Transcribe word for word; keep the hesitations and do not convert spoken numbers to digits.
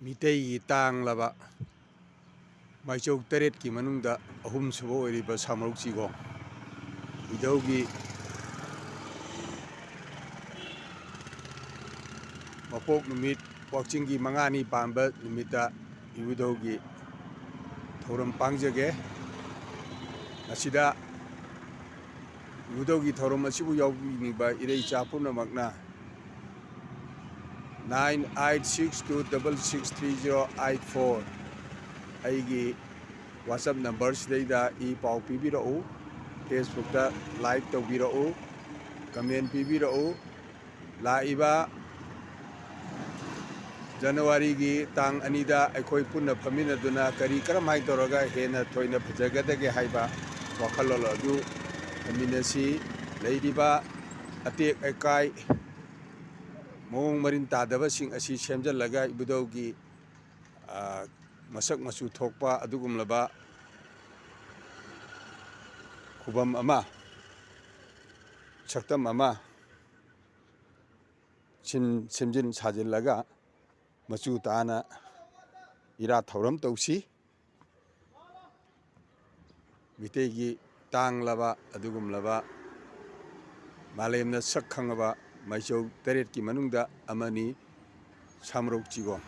ꯃꯤꯇꯩꯒꯤ ꯇꯥꯡꯂꯕ ꯃꯥꯏꯆꯧ ꯇꯔꯦꯠꯀꯤ ꯃꯅꯨꯡꯗ ꯑꯍꯨꯝꯁꯨꯕ ꯑꯣꯏꯔꯤꯕ ꯁꯥꯃꯔꯧ ꯆꯤꯒꯣꯡ ꯏꯙꯧꯒꯤ ꯃꯄꯣꯛ ꯅꯨꯃꯤꯠ, ꯋꯥꯛꯆꯤꯡꯒꯤ ꯃꯉꯥꯅꯤ ꯄꯥꯟꯕ ꯅꯨꯃꯤꯠꯇ ꯏꯕꯨꯙꯧꯒꯤ ꯊꯧꯔꯝ ꯄꯥꯡꯖꯒꯦ꯫ ꯃꯁꯤꯗ ꯏꯕꯨꯙꯧꯒꯤ ꯊꯧꯔꯝ ꯑꯁꯤꯕꯨ ꯌꯥꯎꯕꯤꯅꯤꯡꯕ ꯏꯔꯩꯆꯥ ꯄꯨꯝꯅꯃꯛꯅ nine eight six two double six three zero eight four, ꯑꯩꯒꯤ WhatsApp ꯅꯝꯕꯔꯁꯤꯗꯩꯗ ꯏ ꯄꯥꯎ ꯄꯤꯕꯤꯔꯛꯎ, Facebookꯇ like ꯇꯧꯕꯤꯔꯛꯎ, comment ꯄꯤꯕꯤꯔꯛꯎ꯫ ꯂꯥꯛꯏꯕ ꯖꯅꯋꯥꯔꯤꯒꯤ ꯇꯥꯡ ꯑꯅꯤꯗ ꯑꯩꯈꯣꯏ ꯄꯨꯟꯅ ꯐꯝꯃꯤꯟꯅꯗꯨꯅ ꯀꯔꯤ ꯀꯔꯝꯍꯥꯏꯅ ꯇꯧꯔꯒ ꯍꯦꯟꯅ ꯊꯣꯏꯅ ꯐꯖꯒꯗꯒꯦ ꯍꯥꯏꯕ ꯋꯥꯈꯜꯂꯣꯟ ꯑꯗꯨ ꯐꯝꯃꯤꯟꯅꯁꯤ꯫ ꯂꯩꯔꯤꯕ ꯑꯇꯦꯛ ꯑꯀꯥꯏ, ꯃꯑꯣꯡ ꯃꯔꯤꯟ ꯇꯥꯗꯕꯁꯤꯡ ꯑꯁꯤ ꯁꯦꯝꯖꯤꯜꯂꯒ ꯏꯕꯨꯙꯧꯒꯤ, ꯑ, ꯃꯁꯛ ꯃꯆꯨ ꯊꯣꯛꯄ ꯑꯗꯨꯒꯨꯝꯂꯕ ꯈꯨꯕꯝ ꯑꯃ, ꯁꯛꯇꯝ ꯑꯃ ꯁꯤꯟ-, ꯁꯦꯝꯖꯤꯟ ꯁꯥꯖꯤꯜꯂꯒ ꯃꯆꯨ ꯇꯥꯅ ꯏꯔꯥꯠ ꯊꯧꯔꯝ ꯇꯧꯁꯤ꯫ ꯃꯤꯇꯩꯒꯤ ꯇꯥꯡꯂꯕ ꯑꯗꯨꯒꯨꯝꯂꯕ ꯃꯥꯂꯦꯝꯅ ꯁꯛ ꯈꯪꯉꯕ ꯃꯥꯏꯆꯧ ꯇꯔꯦꯠꯀꯤ ꯃꯅꯨꯡꯗ ꯑꯃꯅꯤ ꯁꯥꯃꯔꯧ ꯆꯤꯒꯣꯡ꯫